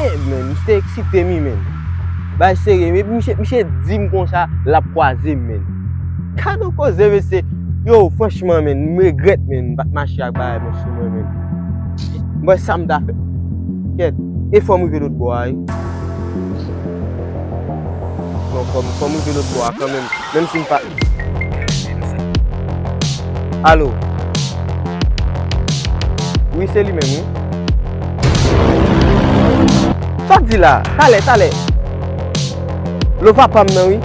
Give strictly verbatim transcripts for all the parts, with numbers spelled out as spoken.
Menn, misye eksite mi, menn. Bay serye, men misye, misye di m konsa, l ap kwaze m, menn. Gade yon koze, mesye. Yo, franchman, menn, m regrèt, menn, m pa t mache ak bagay mwen sou mwen, menn. M wè sa m ta fè. Kèt, e fò m rive lòt bò a, wi. Non, fò m, fò m rive lòt bò a kanmenm, menm si m pa. Alo? Wi, se li menm, wi. Sa w di la? Talè, talè. Lova pa m nan, wi.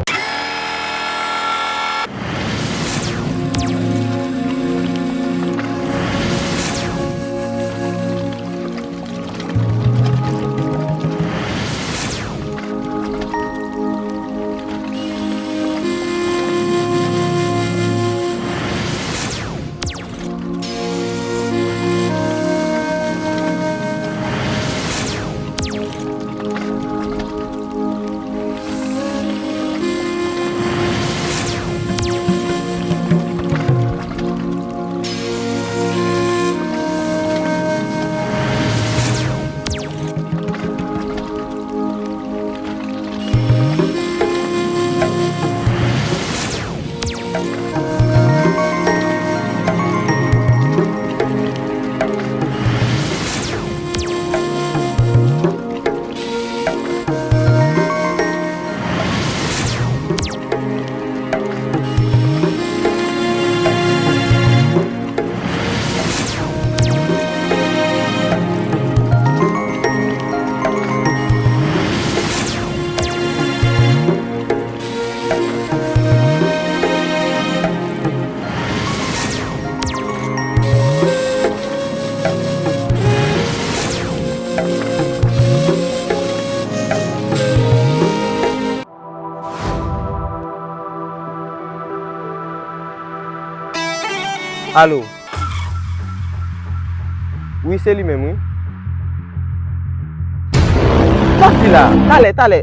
Alo? Wi, se li menm, wi. Sa w di la? Talè, talè.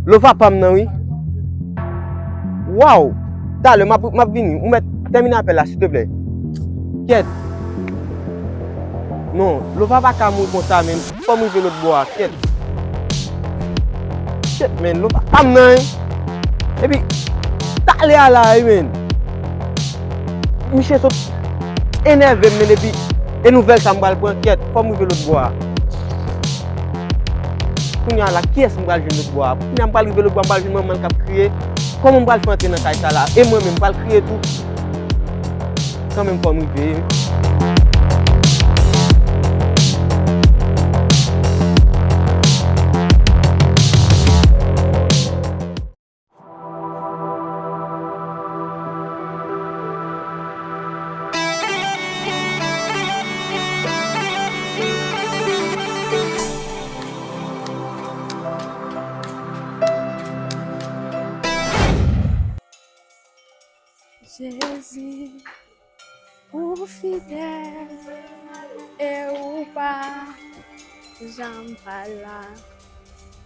Lova pa m nan, wi. Waw! Talè, m ap, m ap vini. Ou mèt tèmine apèl la, silteplè. Kèt. Non, Lova pa ka mouri konsa, menn. Fò m rive lòt bò a, kèt. Shit, menn, Lova pa m nan, en. Epi, talè a la, wi, menn. Misye sot enève m, menn, epi, e nouvèl sa m pral pran, kèt. Fò m rive lòt bò a. Kounye a la, kiyès m pral jwenn lòt bò a? Kounye a m pral rive lòt bò a, m pral jwenn manman l k ap kriye. Kòman m pral fè antre nan kay sa la? E mwen menm, m pral kriye tou. Kanmenm fò m rive. Jezi, ou fidèl e ou pa janm pa la.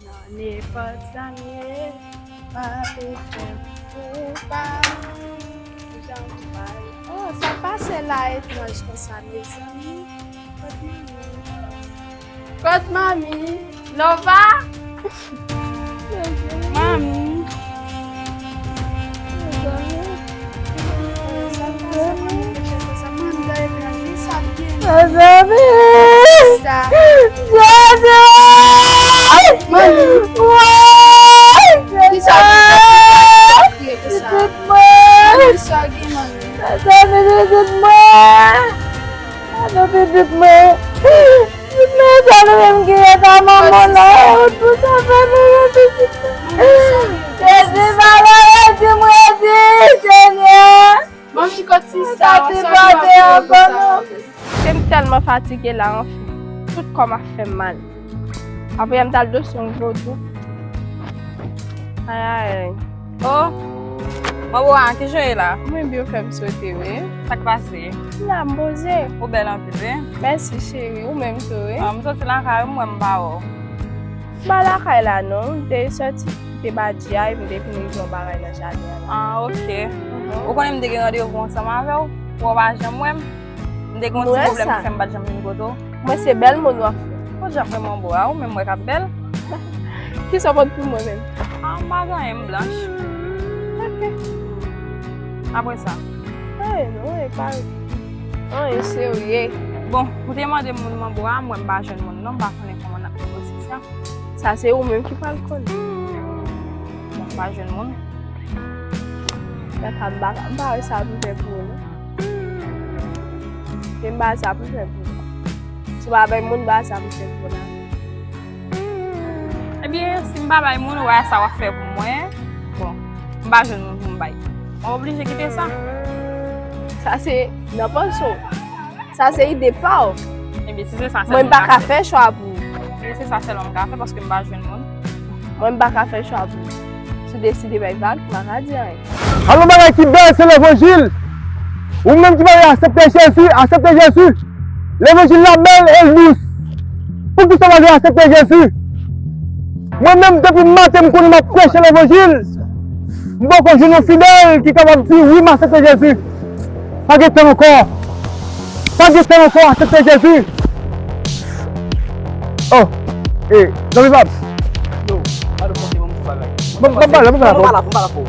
Nan nenpòt sa m ye, pa pe fè m ou pa janm pa la. Oh, sa pase la etranj konsa, mezanmi. Kot manmi? Kot manmi? Lova? Manmi. Mezanmi. Jezi! Manmi. Woy! Pitit mwen! Mezanmi, pitit mwen! Pitit mwen! Mezanmi, menm ki eta manman nan, e ou tou sa fè nou yon pitit. Jezi, papa, redi m, redi, Senyè. Manmi, kot sista w? Sa ki pase ankò, non? Se m tèlman fatige la, anfen. Tout kò m ap fè m mal. Avan yè m t al danse yon vodou. Ay, ay, ay. Oh, manbo a, kijan w ye la? Mwen byen, ou fè m sote, wi. Sa k pase? M la, m poze. Ou bèl anpil, wi. Mèsi, cheri. Ou menm tou, wi. Ah, m soti lakay ou, m wè m pa wè w. M pa lakay la, non. M te soti kite badji a, epi m te vin regle yon bagay nan jaden an la. Ah, ok. Mhm. Ou konnen m te gen randevou ansanm avè w, pou w pa janm wè m. M te gen yon ti pwoblèm ki fè m pa t janm vin kote w. Mwen se bèl moun w ap fè. Ou jan mwen, mwen bò a, ou menm mwen k ap bèl. Kisa w pot pou mwen menm? Ah, m pa gen anyen, m blanch. Ok. Apre sa? Anyen non, e pa anyen serye. Bon, ou te mande moun mwen bò a, mwen m pa jwenn moun non, m pa konnen kòman n ap negosye sa. Sa se ou menm ki pral konnen. Bon, m pa jwenn moun. Gata, m pa, m pa wè sa pou m fè pou ou non. Men m pa wè sa pou m fè pou ou. Si w pa bay moun, m pa wè sa pou m fè pou ou la. Ebyen, si m pa bay moun, ou wè sa w ap fè pou mwen. Bon, m pa jwenn moun pou m bay. Mwen oblije kite sa. Sa se nan panse w. Sa se ide pa w. Ebyen, si se sa sèlman m ka fè. Mwen pa ka fè chwa pou ou. Ebyen, se sa sèlman m ka fè paske m pa jwenn moun. Mwen m pa ka fè chwa pou ou. Si w deside bay vag, m pa ka di anyen. Alò, bagay ki bèl, se levanjil. Ou menm ki pa vle aksepte Jezi, aksepte Jezi. Levanjil la bèl e l dous. Poukisa w pa vle aksepte Jezi? Mwen menm, depi maten, m konnen m ap preche levanjil. M poko jwenn yon fidèl ki kapab di, wi, m aksepte Jezi. Pa gen tan ankò. Pa gen tan ankò, aksepte Jezi. Oh, eh, zanmi pa m. Yo, pardon, monchè, ban m yon bagay. Ban m, ban m pale, ban m pale avè w. Ban m pale avè w.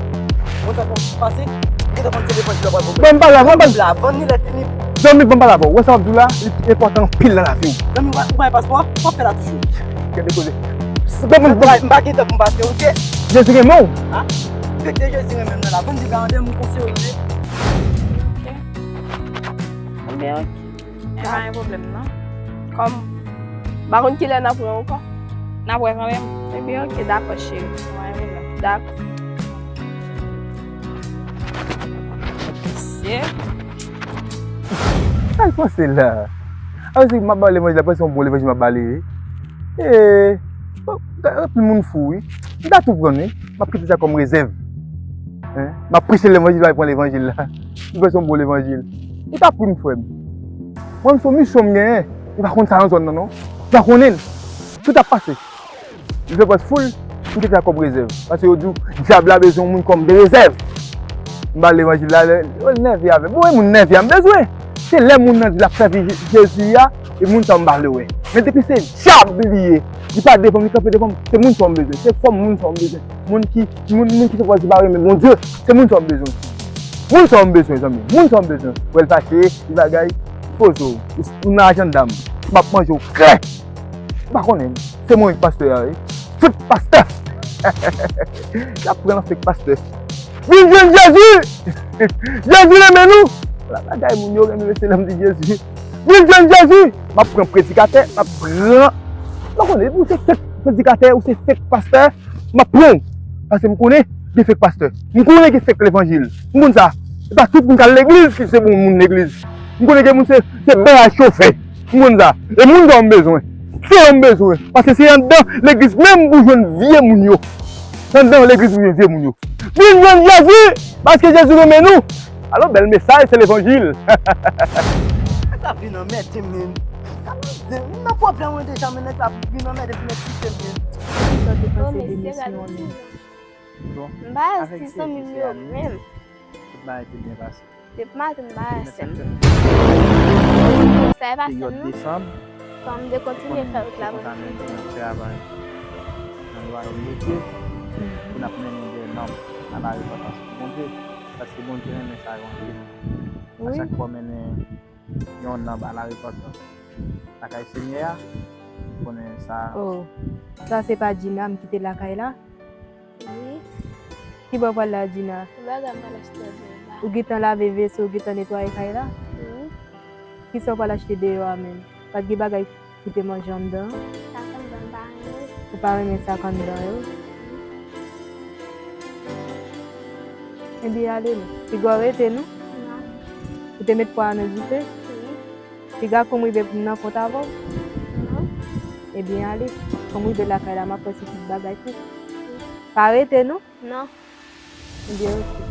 Ban m pale avè w, ban m pale. Zanmi, ban m pale avè w. Ou wè sa m ap di w la, li enpòtan anpil nan lavi w. Zanmi, ou pa gen paspò? Sa w ap fè la toujou? Gade koze. Ban m, ban m. M pa gen tan pou m pase, oke? Jezi renmen w. Ha? Respekte Jezi renmen m nan la. Ban m di gade m konseye w, wi. Ebyen, oke. E pa gen pwoblèm, non. Kòm, m pa konn kilè n ap wè ankò. N ap wè kanmenm. Ebyen, oke, dakò, cheri. Pa gen pwoblèm. Dakò. Mesye. Sa l panse la? A, se m ap ba levanjil la, panse yon bon levanjil m ap ba li, wi. E, bon, anpil moun fou, wi. M ta tou pran, wi. M ap kite sa kòm rezèv. Hein? M ap preche levanjil, m ap pran levanjil la. Li fè se yon bon levanjil. Li pa pou m, frè m. Mwen, m se yon misyon m genyen. Li pa konn sa nan zòn nan, non. Li pa konnen l. Tout ap pase. Li fè pòs foul, m kite sa kòm rezèv. Paske yo di w, dyab la bezwen yon moun kòm rezèv. M ba l levanjil la, lè, yo nève avè m. Bon, e moun nève a m bezwen. Se lè moun nan di l ap sèvi Je-, Jezi a, e moun sa yo m pa vle wè. Men depi se dyab li ye, li pa devan m, li kanpe devan m, se moun sa yo m bezwen. Se fòm moun sa yo m bezwen. Moun ki, moun, moun ki sipoze pa renmen Bondye, se moun sa yo m bezwen. Moun sa yo m bezwen, zanmi. Moun sa yo m bezwen. Wè l fache, li bagay, poze w. Ou, ou nan ajanda m. M ap manje w klè. M pa konnen. Se mwen ki pastè a, wi. Fake pastè. Y ap pran fake pastè. Vin jwenn Jezi! Jezi renmen nou! Ala bagay moun yo renmen mesye lè m di Jezi. Vin jwenn Jezi! M ap pran predikatè, m ap pran. M pa konnen, ou se fake predikatè, ou se fake pastè, m ap pran w. Paske m konnen gen fake pastè. M konnen gen fake levanjil. M konn sa. E pa tout moun k al legliz ki se bon moun legliz. M konnen gen moun se, se bè a chofe. M konn sa. E moun sa yo m bezwen. Se yo m bezwen. Paske se anndan legliz menm pou jwenn vye moun yo. Se anndan legliz pou jwenn vye moun yo. Vin jwenn Jezi, paske Jezi renmen nou. Alò, bèl mesaj, se levanjil. Sa vin anmède m, men. Sa vin nan pwoblèm mwen deja, men nèg la vin anmède m, men kite m, men. Kisa w te panse de misyon an menm? Bon, m pa avèk zanmi m yo menm. Tout bagay te byen pase. Depi maten m pa wè sè m. Sa e pa sè m non. Fò m te kontinye fè wout la pou m travay nan lwayòm de Dye, pou n ap mennen de nanm a la repantans pou Bondye, paske Bondye renmen sa yo anpil. A chak fwa w mennen yon nanm a la repantans lakay Senyè a, ou konnen sa. Oh, sa se pa Djina m kite lakay la? Wi. Ki bò w pral la, Djina? Bagay m pral achte dlo la. Ou gentan lave veso, ou gentan netwaye kay la? Wi. Kisa w pral achte deyò a menm? Pa t gen bagay pou te manje anndan? Sak anndan m pa renmen. Ou pa renmen sak anndan yo? Ebyen, ale non. Piga w rete non? Non. Ou te met pwa a nan dife? Wi. Piga fò m rive pou m nan kont avè w? Non. Ebyen, ale. Fò m rive lakay la, m ap wè si tout bagay fèt. Pa rete non? Non. Ebyen, oke.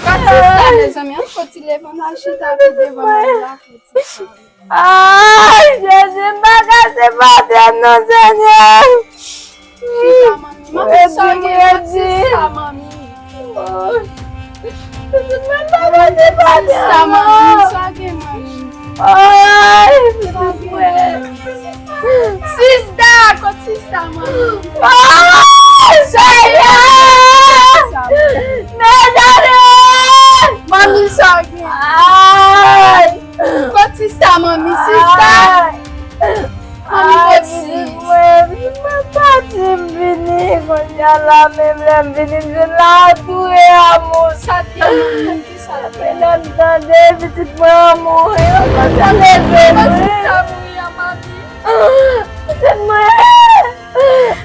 Gad sa, mezanmi, an fò ti leve, n al chita pi devan mwen la, fò ti sa. Ay, Jezi, m pa ka sipòte m non, Senyè. Chita, manmi. Manmi, sa gen, manmi? Sa, manmi. Sa, manmi, sa gen, manmi. Ay, pitit mwen. Sista, kot sista, manmi? Ay, Seyè! Mezanmi! Manmi, sa w gen? Ay! Kot sista, manmi? Sista! Ay! Manmi, kot sista? Pitit mwen, pitit mwen pati, m vini, kounye a la, menm lè m vini, m jwenn la antoure a moun. Sa te manmi? Lè m tande pitit mwen an mouri, yo kontan leve mwen. Pitit mwen.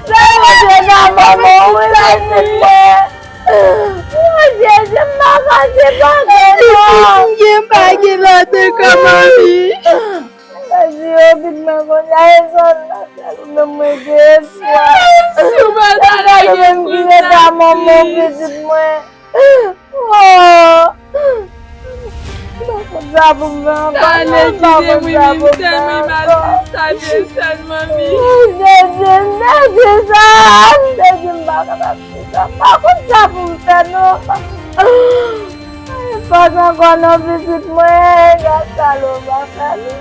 Lè m monte nan manman w, pitit mwen. Bondye, je m pa ka se bagay non. M gen pa gen lòt ankò, manmi. Mwen di yo pitit mwen konn ay zòn nan sèl ou menm mwen gen espwa. Si w pa ta lage m ki rete a manman pitit mwen. Oh! Mwen konn sa pou m fè ankò non, mwen konn sa pou m fè ankò. Dede, dede sa, dede m pa kapab di sa. Mwen konn sa pou m fè non. Fòs ankò non pitit mwen, gad sa lò pa fè li.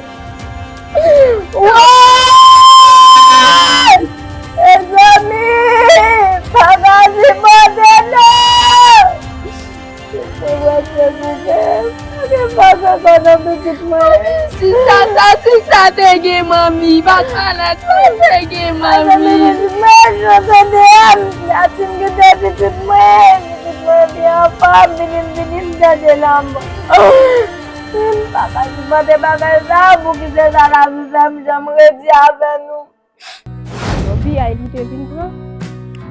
Woy! Mezanmi, pa ka sipòte non! Mwen wè se pou fè. Pa gen fòs ankò non pitit mwen. Sista, sa sista te gen manmi, pa t malad, sa te gen manmi. Mezanmi, pitit mwen, jan tande a, m ati m kite pitit mwen, pitit mwen byen anfòm, vini, vini, m tande lanmò. M pa ka sipòte bagay sa, pou ki se sa lavi fè m janm redi avè nou. Bon, piyay li te vin pran,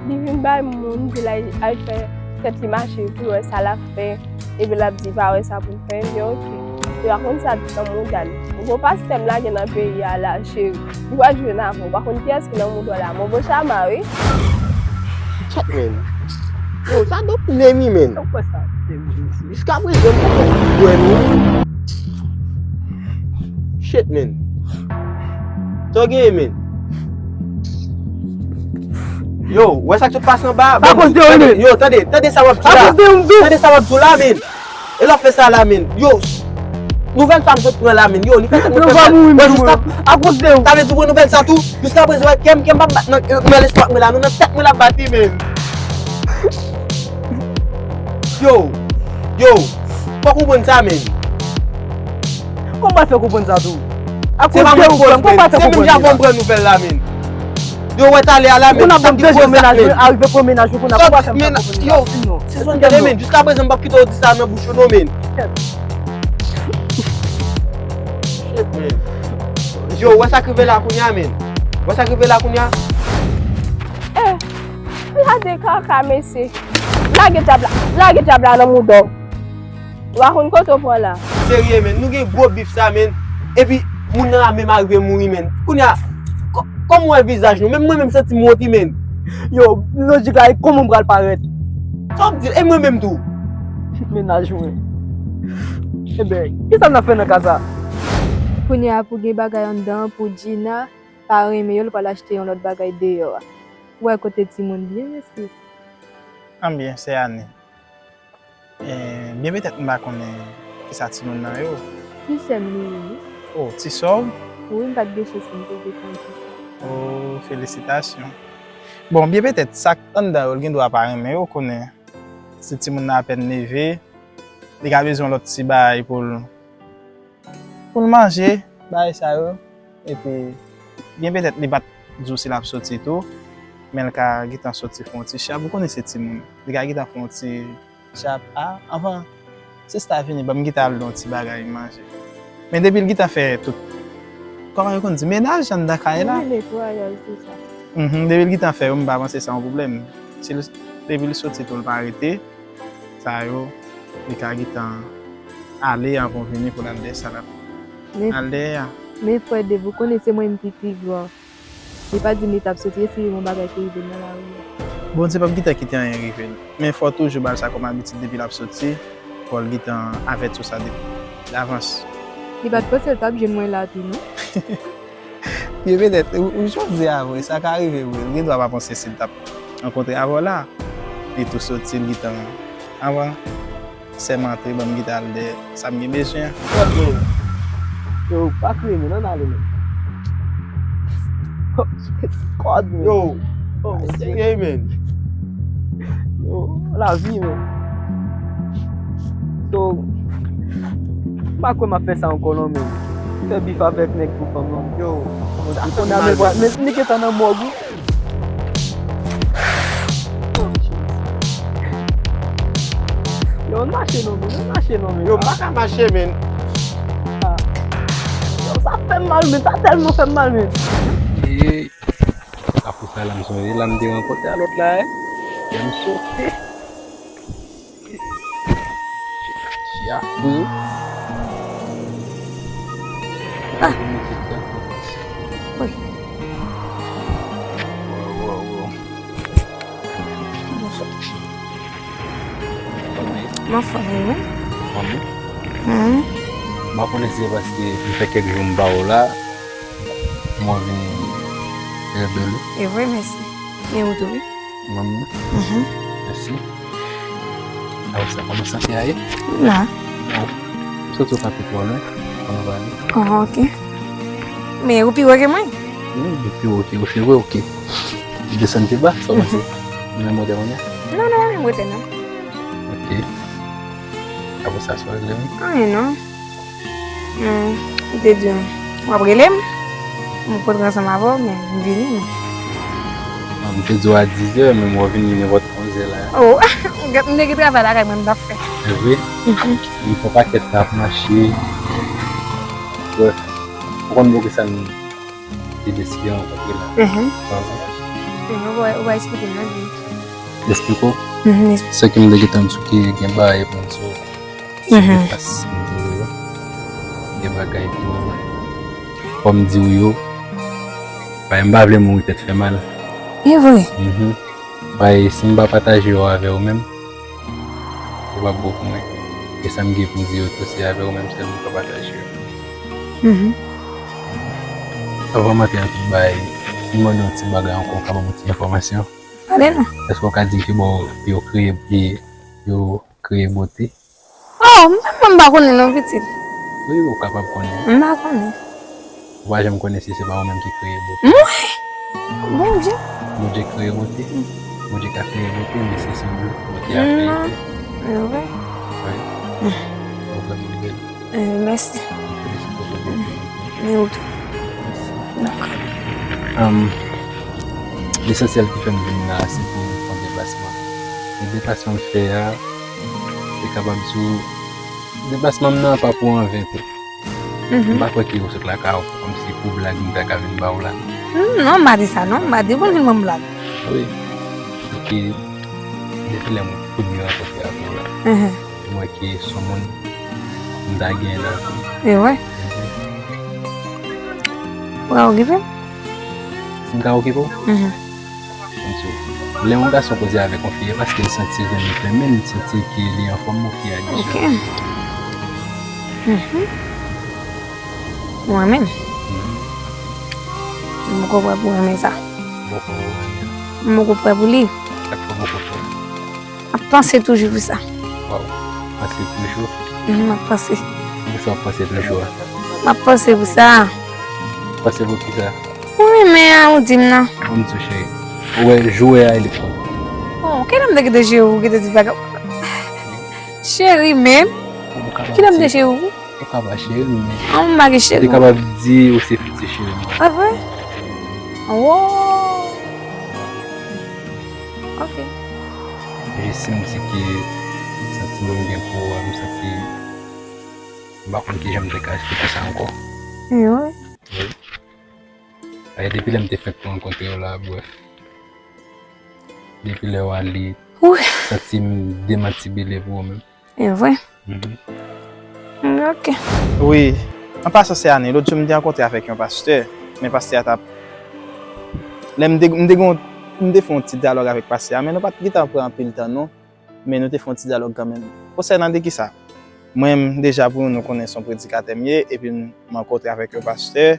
li vin bay moun, di l al, al fè tèt li mache pou l wè sa l ap fè, epi l ap di pa wè sa pou l fè, m di oke. Li pa konn sa di nan mouda l. Gwo pastè m lage nan peyi a la, cheri. Li pral jwenn avè w. Ou pa konn kiyès ki nan mouda w la. Monbo Chama, wi. Chat, men. Yo, sa do pou Nemi, men. Ou kwè sa, Nemi, mesye? Jiskaprezan, m pa konn bwè, non. Shit, men. Sa w genyen, men? Yo, wè sa k sot pase anba? Akoz de ou, men. Yo, tande, tande sa w ap di la. Akoz de ou, m di w. Tande sa w ap di la, men. E lè w fè sa la, men. Yo, nouvèl sa m sot pran la, men. Yo, li fè tèt mwen fè mal. Mwen jis ap... Akoz de ou. Sa vle di w pran nouvèl sa tou? Jiskaprezan, wè, kè m, kè m p ap bat nan, nan lespwa mwen la. Non, nan tèt mwen l ap bat, men. Yo, yo, fòk ou konprann sa, men. Kòman w fè konprann sa tou? Akoz de ou, frè m, kòman w fè konprann sa? Se menm jan pou m pran nouvèl la, men. Yo, wè talè a la, men. Ou konn ap ban m dezye mennaj mwen, arive pran mennaj ou, konn ap fè m konprann sa. Yo, sispann tande, men. Jiskaprezan, m p ap kite w di sa nan bouch ou, non, men. Shit, men. Yo, wè sa k rive la kounye a, men. Wè sa k rive la kounye a. Eh, gade kaka, mesye. Lage djab la, lage djab la nan mouda w. Ou pa konn kote w pran la. Serye, men, nou gen gwo bif sa, men. Epi, moun nan la menm arive mouri, men. Kounye a, kò-, kòman w wè vizaj nou? Menm mwen menm santi m wont wi, men. Yo, lojik la, e kòman m pral parèt? Sa w ap di? E mwen menm tou. Mennaj mwen. Eben, kisa n ap fè nan ka sa? Kounye a, pou gen bagay anndan an, pou Djina pa renmen yo, l pral achte yon lòt bagay deyò a. Ou wè kote timoun byen, mesye. Anbyen, sè Ani. Eh, byen petèt m pa konnen kisa timoun nan yo. Ti sè m li ye, wi. Oh, ti sè w? Wi, m pa t gen chans pou m te gen yon ti sè. Oh, felisitasyon. Bon, byen petèt, sa k anndan yo, l gen dwa pa renmen yo, konnen si timoun nan apèn leve, li ka bezwen yon lòt ti bagay pou l pou l manje, bagay sa yo. Epi, byen petèt li pa t di w si l ap soti tou, men l ka gentan soti fè yon ti chap. Ou konnen se timoun, li ka gentan fè yon ti chap. A, anvan sista vini, ban m gentan al nan yon ti bagay manje. Men depi l gentan fè tout, kòman yo konn di, menaj anndan kay la. Wi, netwayaj, tou sa. Mhm, depi l gentan fè yo, m pa panse se yon pwoblèm. Si l, depi l soti tou, l pa rete. Sa yo, li ka gentan ale anvan w vini pou l al dèyè sa l ap al dèyè a. Men frè Dave, ou konnen se mwen menm ki pi gran. Li pa di m li t ap soti, e si yon bagay te rive l nan lari a? Bondye p ap gentan kite anyen rive l. Men fò w toujou ba l sa kòm abitid depi l ap soti, fò l gentan avèti w sa depi davans. Li pa t panse l t ap jwenn mwen la tou, non. Byen petèt, ou, ou jodi a vre, sa ka rive vre. Ou gen dwa pa panse si l t ap rankontre avè w la. Li tou soti, li gentan anvan sè m antre, ban m gentan al dèyè sa m gen bezwen an. Trant moun. Yo, pa kriye, men, ann ale, men. Oh, Jesus God, men. Yo, oh, ay, serye, men. Yo, lavi, men. So, m pa kwè m ap fè sa ankò, non, men. Fè bif avèk nèg pou fanm, non. Yo, sa fè m mal, men. Men, nèg gentan nan mòg, wi. Yo, ann mache non, men, ann mache non, men. Yo, m pa ka mache, men. Ah. Yo, sa fè m mal, men, sa tèlman fè m mal, men. Ey, apre sa la, m sonje la m te rankontre a lòt la, eh. Lè m sote. Chia. Wi. Ah. Wi. Mwen fò wi, wi. Mwen pa konnen si se paske m fè kèk jou m pa wè w la, mwen vin rebèl. E vre, mèsi. Men ou tou, wi. Manmi. Mhm. Mèsi. Alò, sa kòman sante a ye? La. Bon. M santi w pa pi twò lwen. Kòman w ale? Oh, ok. Men ou pi wo ke mwen? Wi, ou pi wo ke ou, se vre, ok. Ou desann pi ba, sa w panse? Mhm. Ou menm wote kounye a? Non, non, menm wote non. Ok. Apre sa, sa w regle menm? Anyen non. Hmm, m te di w, w ap rele m? M kontre ansanm avè w, men m vini, men. Non, m te di w a dizè, men mwen vini nenpòt onzè la. Oh, m te gen travay lakay mwen m t ap fè. Se vre? Mhm. M fè pakèt k ap mache. Brèf, ou konn poukisa m te deside rankontre la. Mhm. Sa vre? Mhm, ou va, ou va eksplike m nan, di. Eksplike w? Mhm, eksplike. Se ke m te gentan di w ke gen bagay pou m di w. Sou defas, m di w yo. Gen bagay pou fò m di w yo. Paske m pa vle mouri tèt fè mal. E vre? Mhm. Paske si m pa pataje yo avè w menm, yo p ap bon pou mwen. E sa m gen pou m di yo tou, se avè w menm sèl m ka pataje yo. Mhm. Anvan m antre nan tout bagay, m mande yon ti bagay ankò, w ka ban m yon ti enfòmasyon? Pale non. Èske w ka di m ki bò yo kreye, yo kreye bote? Oh, m pa, m pa konnen non, pitit. Wi, ou kapab konnen. M pa konnen. Ou pa janm konnen si se pa ou menm ki kreye bote. Mwen? Bondye. Bondye kreye bote. Mm. Bondye ka kreye bote, men se sou bote a kreye tou. Non. Wi. Wi. Mm. Ou vrèman bèl. Eh, mèsi. M felisite w pou bote. Men ou tou. Mèsi. Dakò. Em, lesansyèl ki fè m vin la, se pou m fè yon deplasman. Men deplasman m fè a, se kapab di w, deplasman m nan pa pou anven tou. Mhm. M pa kwè ke ou sot lakay ou kòmsi pou blag m ta ka vin ba w la. Hmm, non, m pa di sa non, m pa di pou l vin ban m blag. Wi. Paske depi lè m kounye a rankontre avè w la. Mhm. M wè ke se yon moun m ta gen nan vi m. E vre? Mhm. Ou ka okipe m? Si m ka okipe w? Mhm. Konn di w, lè yon gason koze avèk yon fi, e paske l santi venn li fèmen, li santi ke li anfòm, yon fi a deja. Ok. Mhm. Mwen menm? Mhm. M poko prè pou renmen sa. Poko renmen. M poko prè pou li. Sa k fè w poko prè? M ap panse toujou pou sa. Waw, panse toujou? Mhm, m ap panse. Poukisa w ap panse toujou a? M ap panse pou sa. Panse pou kisa? Ou renmen an, ou di m nan. Ban m di w, cheri. Ou wè, jou wè a, e li pran. Oh, kilè m te kite cheri ou, kite di bagay? Cheri menm? Kilè m te cheri ou? Ou ka pa cheri m, men. An, m pa gen cheri. Ou te kapab di ou se fiti cheri m. A vre? Wo! Ok. Jis si m di ke santiman m gen pou ou a, m santi m pa konn kijan m te ka eksplike sa ankò. Wi. Wi. Paske depi lè m te fenk rankontre w la, brèf. Depi lè w ale, wi, santi m demantibile pou ou menm. E vre? Mhm. Mm, ok. Wi. An pasan, sè Ani, lòt jou m te rankontre avèk yon pastè, men pastè a t ap, lè m te, m te gon, m te fè yon ti dyalòg avèk pastè a, men nou pa t gentan pran anpil tan non, men nou te fè yon ti dyalòg kanmenm. Konsènan de kisa? Mwen, m deja pou nou konnen se yon predikatè m ye, epi m rankontre avèk yon pastè,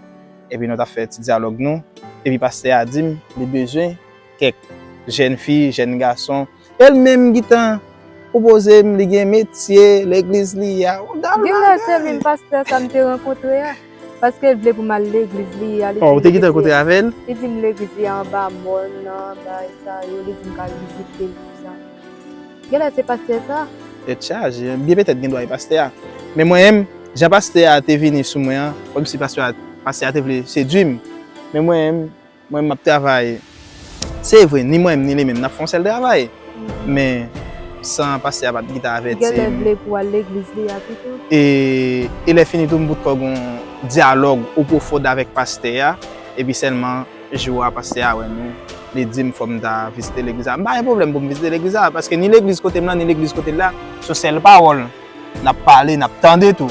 epi nou t ap fè ti dyalòg nou, epi pastè a di m li bezwen kèk jèn fi, jèn gason, e l menm gentan pwopoze m, li gen metye, legliz li ye a, yon dal bagay. Gen lè se menm pastè sa m te rankontre a. Paske l vle pou m al legliz li a. Li Oh, ou te gentan kote avè l? Li di m legliz li a anba mòn nan, bagay sa yo, li di m ka al vizite l, tout sa. Genlè se pastè sa? Tèt chaje, byen petèt gen dwa e pastè a. Men mwen menm, jan pastè a te vini sou mwen an, kòmsi pastè a, pastè a te vle sedui m. Men mwen menm, mwen m ap travay. Se vre, ni mwen menm ni li menm, n ap fè yon sèl travay. Men, san pastè a pa t gentan avèti m. Genlè vle pou w al legliz li a pito. E, e lè fini tou, m bout kò gon dyalòg ou pwofond avèk pastè a, epi sèlman jou a pastè a wè nou, li di m fò m ta vizite legliz la. M pa gen pwoblèm pou m vizite legliz la, paske ni legliz kote m lan, ni legliz kote l la, se yon sèl pawòl. N ap pale, n ap tande tou.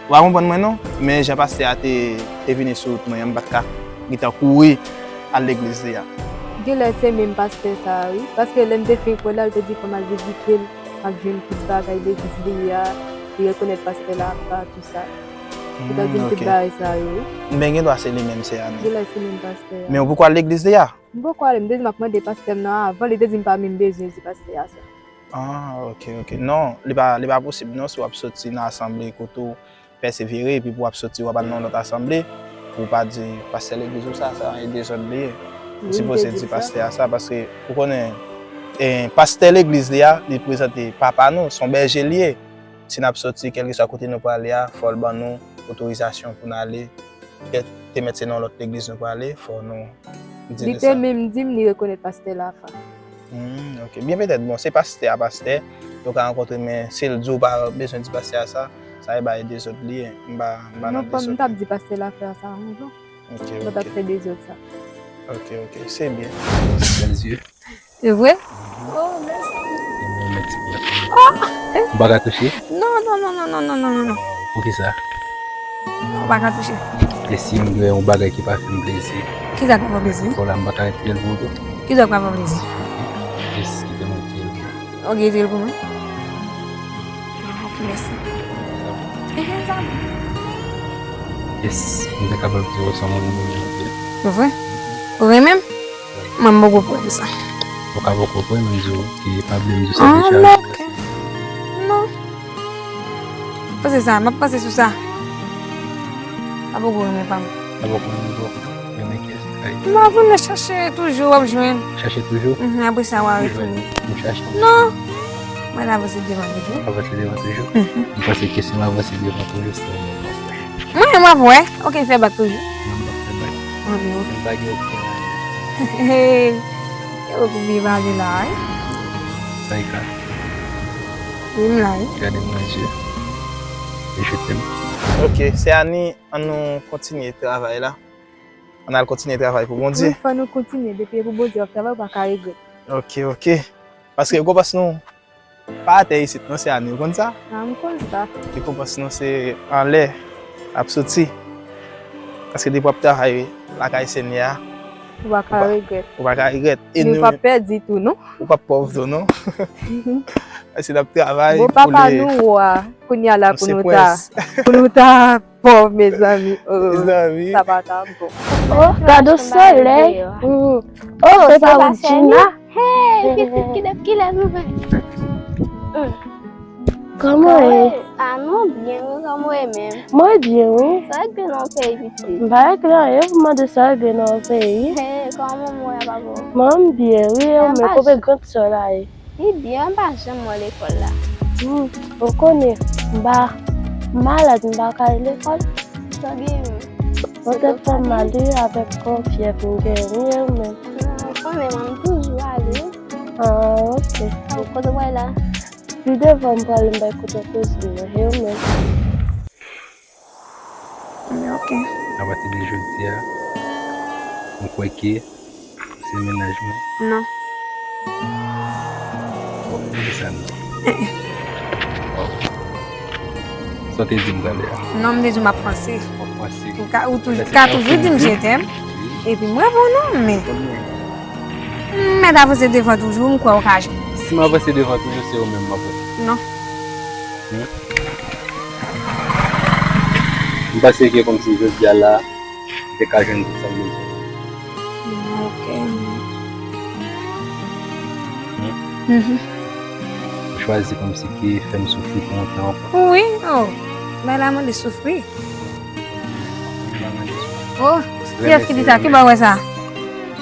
Ou pa konprann mwen non? Men jan pastè a te, te vini sou wout mwen an, m pa t ka gentan kouri al legliz li a. Genlè se menm pastè sa a, wi. Paske lè m te fin kwè l la, l te di fò m al vizite l, m ap jwenn tout bagay legliz li a, li rekonèt pastè la apa, tout sa. Li t ap di m tout bagay sa yo, wi. Men gen dwa se li menm, se Ani. Genlè se menm pastè a. Men ou poko al legliz li a? M poko ale, m te di m ap mande pastè m nan avan, li te di m pa menm bezwen di pastè a sa. Ah, ok, ok. Non, li pa, li pa posib non, si w ap soti nan asanble kote w pèsevere, epi pou w ap soti, w ap al nan yon lòt asanble, pou w pa di pastè legliz ou sa, sa yon dezòd li ye. Ou sipoze di pastè a sa, paske ou konnen, eh, pastè legliz li a, li prezante papa nou, se yon bèje li ye. Si n ap soti, kèlkeswa kote nou prale a, fò l ban nou otorizasyon pou n ale. Te, te mèt se nan lòt legliz nou prale, fò nou di li sa. Li te menm di m li rekonèt pastè Lafa. Hmm, ok. Byen petèt, bon, se pastè a pastè, yo ka rankontre, men si l di w pa bezwen di pastè a sa, sa e bagay dezòd li ye. M pa, m pa nan dezòd. Non, fò m t ap di pastè Lafa sa, non. Ok, ok. Mwen t ap fè dezòd sa. Ok, ok. Se byen. Bèl zye. Se vre? Oh, mèsi. Mèsi pou. Oh! Ou pa ka touche? Non, non, non. Poukisa? Ou pa ka touche. E si m gen yon bagay ki pa fè m plezi? Kisa k pa fè w plezi? Bon, la, m pa ka retire l pou ou tou. Kisa k pa fè w plezi? Yes, kite mwen retire l pou ou. Ok, retire l pou mwen. Ah, ok, mèsi. Sa bon? Ehe, sa bon. Yes, m te kapab di w se yon moun m renmen anpil. Ou vre? Ou renmen m? Mwen, m poko prè pou sa. Ou ka poko prè, men m di w, ki pa vle m di w sa deja. Ah, ok. Non. Panse sa, m ap panse sou sa. Pa poko renmen pa m. Pa poko renmen pa w. Renmen kiyès? Kay. M ap vin chache toujou, w ap jwenn. Chache toujou? Mhm, apre sa, w a retounen. M chache. Non. Mwen avanse devan toujou. Avanse devan toujou? Mhm. M panse ke si m avanse devan toujou, se yon bon bagay. Mwen, m ap wè. Ok, fè bak toujou. Non, m p ap fè bak. Anvi, ok. M pa gen okenn anyen. Hey, yo pou byen pale la, wi. Sa e ka? Wi, m la, wi. Gade m nan je. E je t'aime. Ok, sè Ani, ann nou kontinye travay la. Ann al kontinye travay pou Bondye. Wi, fò nou kontinye. Depi e pou Bondye w ap travay, ou pa ka regrèt. Ok, ok. Paske rekonpans nou pa atè isit non, sè Ani, ou konn sa? A, m konn sa. Rekonpans nou se anlè ap soti. Paske depi w ap travay lakay Senyè a, ou pa ka regrèt. Ou pa ka regrèt. E nou, ou p ap pèdi tou, non? Ou p ap pòv tou, non? Paske n ap travay pou le. Bon, papa nou wa, kounye a la pou nou ta, pou nou ta pòv, mezanmi. Oh, mezanmi. Sa pa ta bon. Oh, gade solèy. Mm. Oh, se pa Woodjina? Hey, pitit, kilè, kilè nou fè? Mm. Kòman w ye? Ah, nou byen, wi, kòman w ye menm? Mwen byen, wi. Sa regle nan peyi, pitit? M pa regle anyen, pou mande sa regle nan peyi. Hey, kòman manman w, papa w? Manman m byen, wi, e ou menm, kòman gran sè w la ye? Li byen, m pa janm wè l lekòl la. Hmm, ou konnen, m pa, m malad, m pa ka al lekòl. Sa gen, wi. Mwen tèt fè m mal, wi, avèk yon fyèv m genyen, wi, e ou menm? Non, ou konnen, mwen, m toujou ale. Ah, ok. Kote w pral la? Pi devan, m prale, m bay kote kouzin mwen, e ou menm? Men ok. Apati de jodi a, m kwè ke se mennaj mwen. Non. Bon, poukisa non? Eh, eh. Bon. Sa w te di m talè a? Non, m te di w m ap panse. W ap panse? Ou ka, ou toujou, ka toujou di m je t'aime. Wi. Epi m reponn ou, men. Reponn mwen. M mèt avanse devan toujou, m kwè w ka jwenn. Si m avanse devan toujou, se ou menm m ap wè. Non. Hmm? M panse ke kòmsi jodi a la, m te ka jwenn tout sa m bezwen. Ok. Hmm? Mhm. Ou chwazi kòmsi ke fè m soufri pou yon tan ankò. Wi, oh. Bagay la mande soufri. Oh, kiyès ki di sa? Ki bò w wè sa?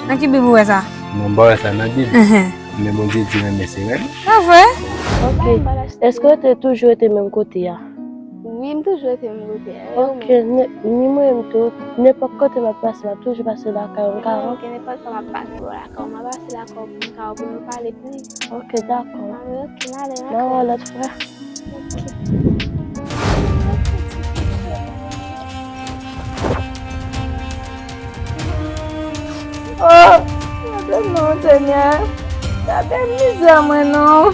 Nan ki Bib ou wè sa? Non, m pa wè sa nan Bib. Enhen. Men Bondye di renmen se rèd. Se vre? Ok. Èske w te toujou rete menm kote a? Wi, m toujou rete menm kote a. Ok, ni mwen menm tou, nenpòt kote m ap pase, m ap toujou pase lakay ou, m ka... Ok, nenpòt fwa m ap pase bò lakay ou, m ap pase lakay ou pou m ka wè pou nou pale plis. Ok, dakò. Ah, ok, m ale, m ap wè lòt fwa. Oh, gade non, Senyè. Gade mizè mwen non.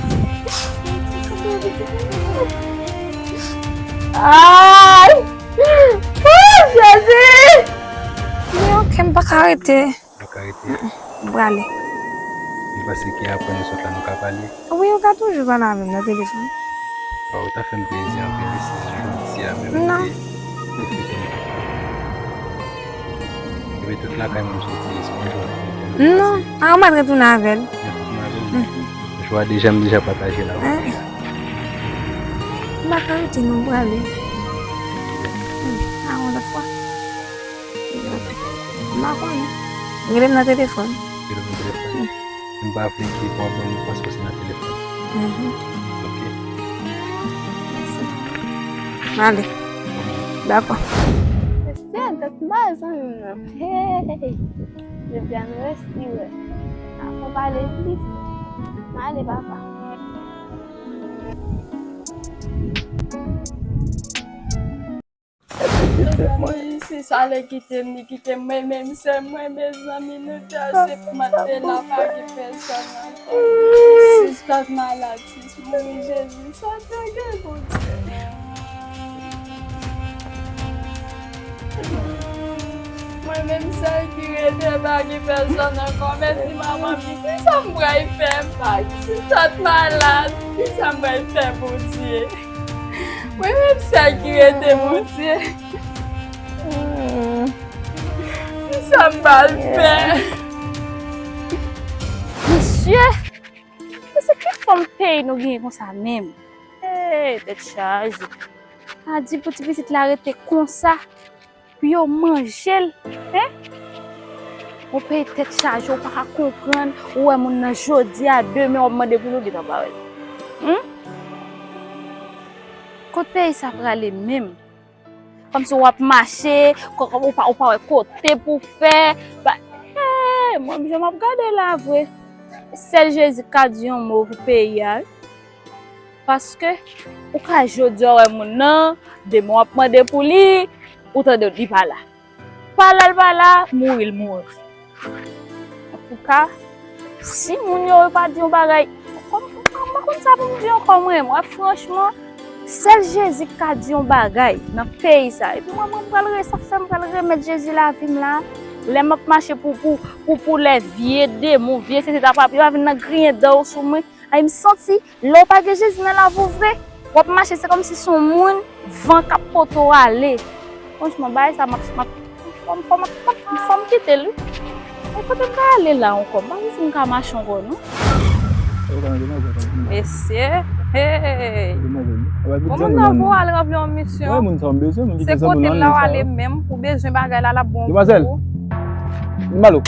Ay! Oh, Jezi! Men ok, m pa ka rete. Ou ka rete. M prale. M panse ke apre nou sot la, nou ka pale. Wi, ou ka toujou pale avè m nan telefòn. Waw, ou ta fè m plezi anpil, wi, si jodi a menm. Non. Epi tout lakay mwen soti, se yon jwa pou mwen. Non, a, ou mèt retounen avè l. Mèt retounen avè l? Mhm. Jwa deja, m deja pataje la. Eh. M pa ka rete, non, m prale. Hmm, a yon lòt fwa. M pa konnen. Rele m nan telefòn. Rele m nan telefòn. Hmm. M pa vle ke pwoblèm nou pase nan telefòn. Mhm. Ok. Mèsi. M ale. Dakò. Mèsi, tèt mal, zanmi m nan. Hey! Jodi a nou resi wè. Apre pale plis. M ale, papa. Mezanmi, si sa lè kite m, li kite m. Mwen menm sè mwen, mezanmi, nou te ase mate la, pa gen pèsòn ankò. Sis pat malad, sis mouri, Jezi, sa te gen Bondye. Mwen menm sèl ki rete, pa gen pèsòn ankò. Mèsi manman m, kisa m pral fè? M pa, sis pat malad, kisa m pral fè, Bondye? Mwen menm sèl ki rete, Bondye. Kisa m pral fè? Mesye, mesye, ki fòm peyi nou genyen konsa menm? Hey, tèt chaje. A di pou ti pitit la rete konsa. Pou yo manje l, en? Yon peyi tèt chaje, ou pa ka konprann, ou wè moun nan jodi a, demen w ap mande pou li, ou gentan pa wè l. Humm? Kot peyi sa prale menm? Kòmsi w ap mache, kò-, kò-, ou pa, ou pa wè kote pou fè. Pa, hey, mwen, jan m ap gade la vre. Sèl Jezi k ka di yon mo pou peyi a, wi. Paske ou ka jodi a wè moun nan, demen w ap mande pou li, ou tande li pa la. Pa la l pa la, mouri l mouri. Antouka, si moun yo pa di yon bagay, m pa konn sa pou m di ankò mwen, mwen franchman, sèl Jezi k ka di yon bagay nan peyi sa. Epi mwen, mwen pral re-, sa fè m pral remèt Jezi lavi m la. Lè m ap mache pou, pou, pou, pou lè vye demon, vye sesi ta frape, yo pa vin nan griyen dan yo sou mwen. Ay, m santi, lè w pa gen Jezi nan lavi w vre, w ap mache, se kòmsi se yon moun, van k ap pote w ale. Franchman, bagay sa, m ap, m ap, fò m, fò m, fò m, fò m kite l, wi. E kote m ka ale la ankò? M pa santi m ka mache ankò, non. Mesye, hey! Bon, moun nan voye w al ranpli yon misyon. Se kote l la w ale menm, ou bezwen bagay la, l ap bon pou ou. Demwazèl, li malo.